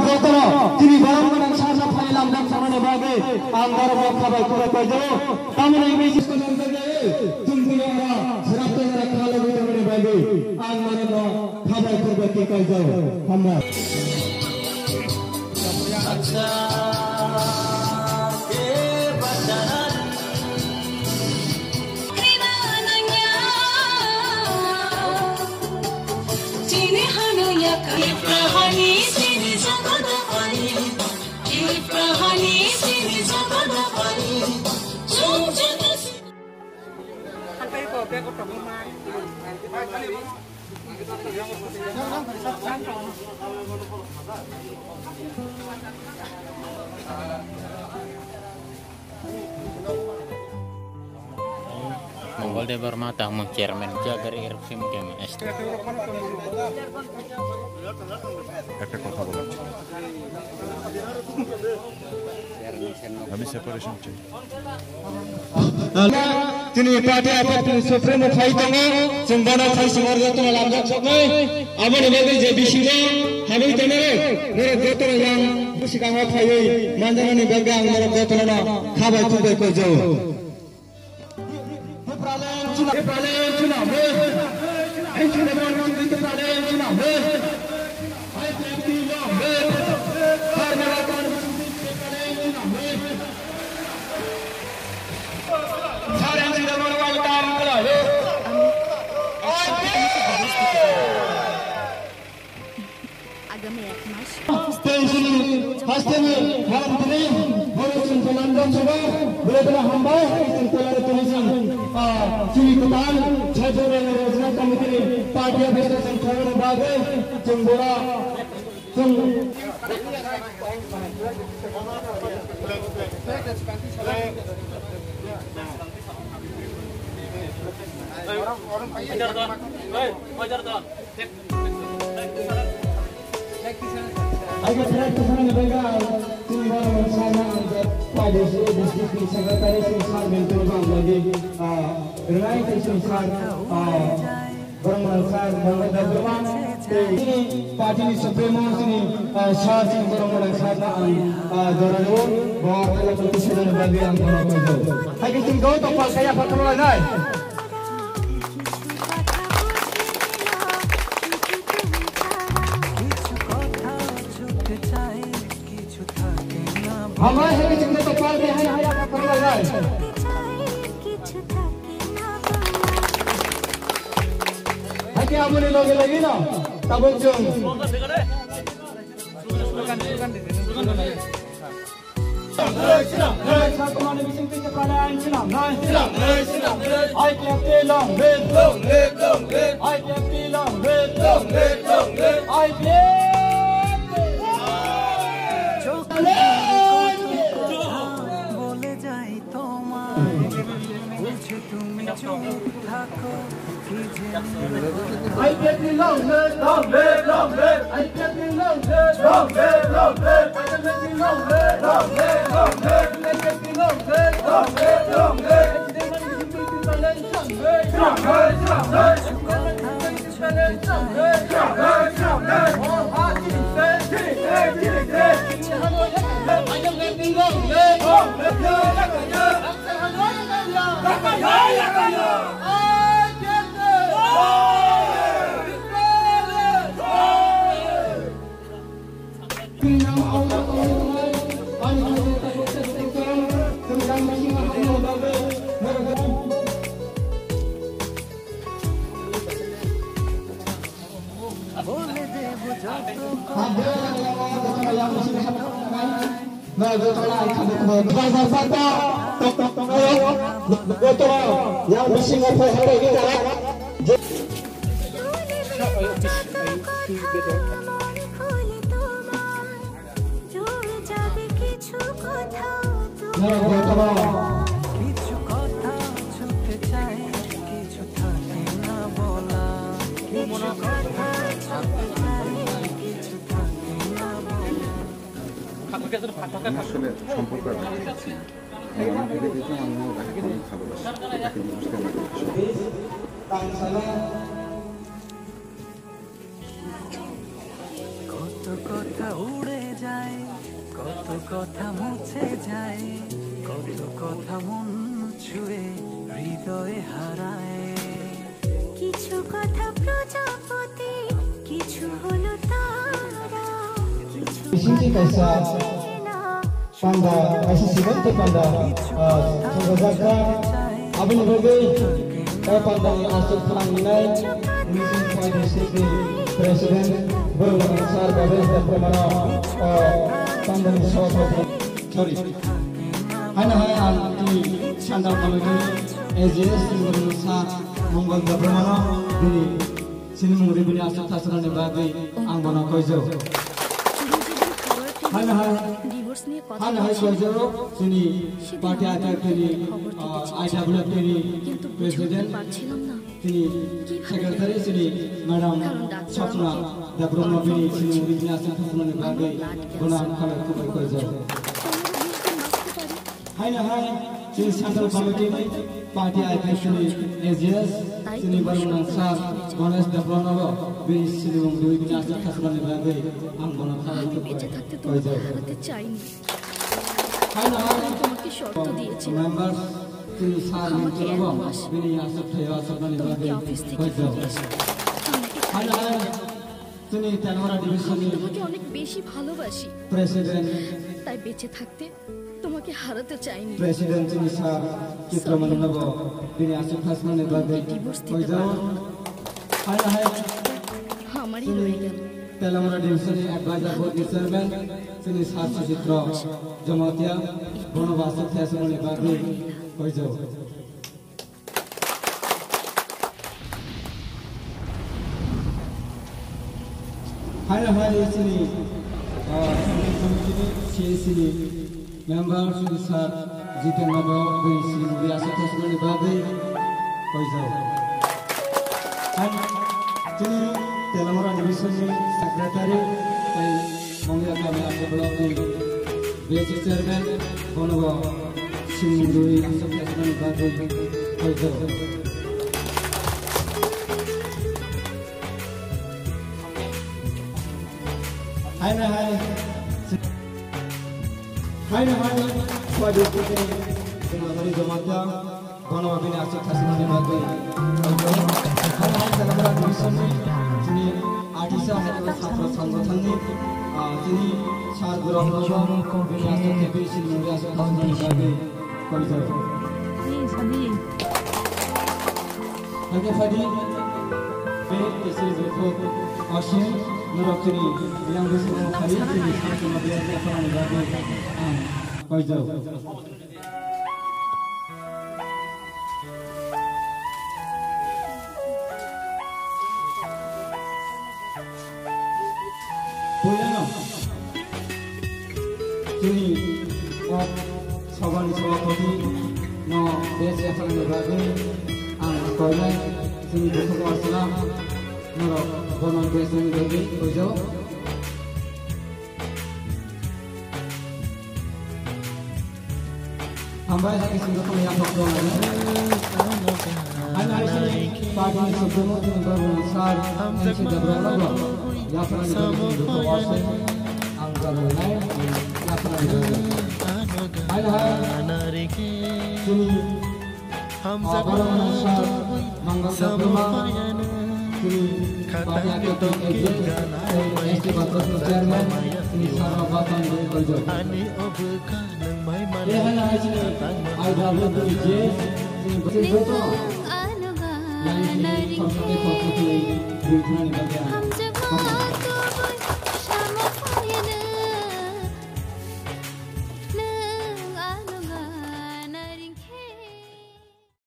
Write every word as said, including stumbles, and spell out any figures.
Jotono chini borok gwnang sa sa phai lamjak sanani bagwi ang borokno khabai khurbai paijao. Tamoni hwnwi Jisu nang jaga, chwng tini oro swrap tongmani kha logwi tongmani bagwi ang norokno khabai khurbai khe paijao. Hambai. Mongol Debbarma tangmo chairman jagar erupsi mungkin S T. একটা কথা বলো। আমি সেপারেশন চাই। Chini party aphak ni supremo phai tongo, chwng bono phai swngo jotono lamjak soknai. Aboni bagwi je bisingo habwi tongo, norok jotono yang bwskango phaiwi manjaknani bagwi ang norok jotono khabai khukbai koijao. আগামী এক মাস Tei chini hasteni haramtini borok chwng Kolanda Sabha belai belai hambai, chwng Kolanda tini chwng, ah, chini kwtal Chhaijora Rajna Committee ni party office chwng thangna bagwi chwng bora chwng Aige flag kwchangni bagwi ang chini borok rok sana ang je Pradesh district ni secretary chini sir Bentulu bang lagi, ah, rwnai chini sir, ah, borok rok sir Bangla Debbarma tei chini party ni supremo chini, ah, sir chini borok rok sir na ang, ah, jora rwo bo tele tele chini bagwi ang borok rok. Hai chini go to pal kaya photo lai nai. Hambai hai chwngno to pal de hai hai apa khorok lai. Hai ke aboni loge loge no tabuk chwng. Sakomani bising twi kwpla nai ang swnam nai. I P F T long live. Long live, long live. I P F T long live. Long live, long live. I P F T. I P F T long live, long live, long live. I P F T long live, long live, long live. I P F T long live, long live, long live. I P F T long live, long live, long live. আসলে সম্পর্ক রাখা উচিত। আমি আমাকে দেখেছি, আমি ওনাকে অনেক ভালোবাসি। এটা কিন্তু বুঝতে আমার কথা উড়ে যায়, কত কথা মুছে যায়, কত কথা মন ছুঁয়ে হৃদয়ে হারায়। কিছু কথা প্রজাপতি, কিছু হলো তারা, কিছু Singchi kaisa panda, kaisa sibon tei panda, ah, thangjajakha. Aboni bagwi o pandani aswk phanang wngnai, Mission Point District ni President, Boromani Sir Bhabesh Debbarmano, ah, pandani sopha, sorry. Haino hai ang tini Sandal Committee A G S ni Boromani Sir Mongol Debbarmano bini Chini mungri bini aswk thasrani bagwi ang bono koijao. Hano hai, hano hai koijao chini party I P F T ni, ah, I W F T ni president, chini secretary, chini madam Swapna Debbarma bini chini mungri bini aswk thasrani bagwi bono ang khalai kubai koijao. Haino hai, chini Central Committee ni party I P F T ni A G S, chini barmung sir Ganesh Debbarma no bo bini chini mung dui bini aswk thasrani bagwi ang bono khalai kubai koijao. হারাতে চাইনি। Haino hai, আমি তোমাকে শর্ত দিয়েছি। Members, chini sir আমাকে এক মাস bini aswk thaio aswk nani তুমি কি bagwi অফিস থেকে koijao. ফিরে এসো। আমি এটা Haino hai, chini Telamara division ni তোমাকে অনেক বেশি ভালোবাসি। President, তাই বেঁচে থাকতে তোমাকে হারাতে চাইনি। President chini sir Chitramani no bo bini aswk thasnani bagwi koijao. Haino hai, আমারই রয়ে গেল। Telamara division ni advisor board ni chairman chini sir Suchitra Jamatia bono bo aswk thasnani bagwi koijao. Haino hai chini, ah, C A C ni member chini sir Jiten no bo bini chini mungri aswk thasnani bagwi koijao. Hai chini Telamara division ni secretary tei Mongya Kami Block ni B S C chairman bono bo chini mungri aswk thasnani bagwi koijao. Haino hai, haino hai, Swadhi Putri, Swadhi Jamata, bono bini aswk thasnani bagwi. Haino hai, Telamara division ni chini Atisa hai chini chhatra songgothon ni, ah, chini sir Gurung no bo bini aswk khe bini chini mungri aswk thasnani bagwi koijao. Haikhe phadi, be kesi jepho osin norok chini yang bisi mo khari chini sar chuma biya biya khorang ni bagwi ang koijao. Puilano chini o Sabani sabapati no bes yapharni bagwi ang koinai chini bukhuk orsla norok bono bes ni bagwi koijao. Hambai hai khe singkhe khumui yaphak tong ani. Ani hai sini party ni sukhumu chini barmung sar M C Debra logo. Yaphak ni bagwi singkhe khumui warsai. Ang jago nai, yaphak ni bagwi. Ani hai sini Hamza Mangal Debbarma, chini party akhir executive, S T Congress ni chairman, chini Sarma Batan ni koijo. Ani obwkha nwng mai mani. Ehana hai chini I W P J, chini joto. Yang chini Congress ni pokho twi, twi thani bagya.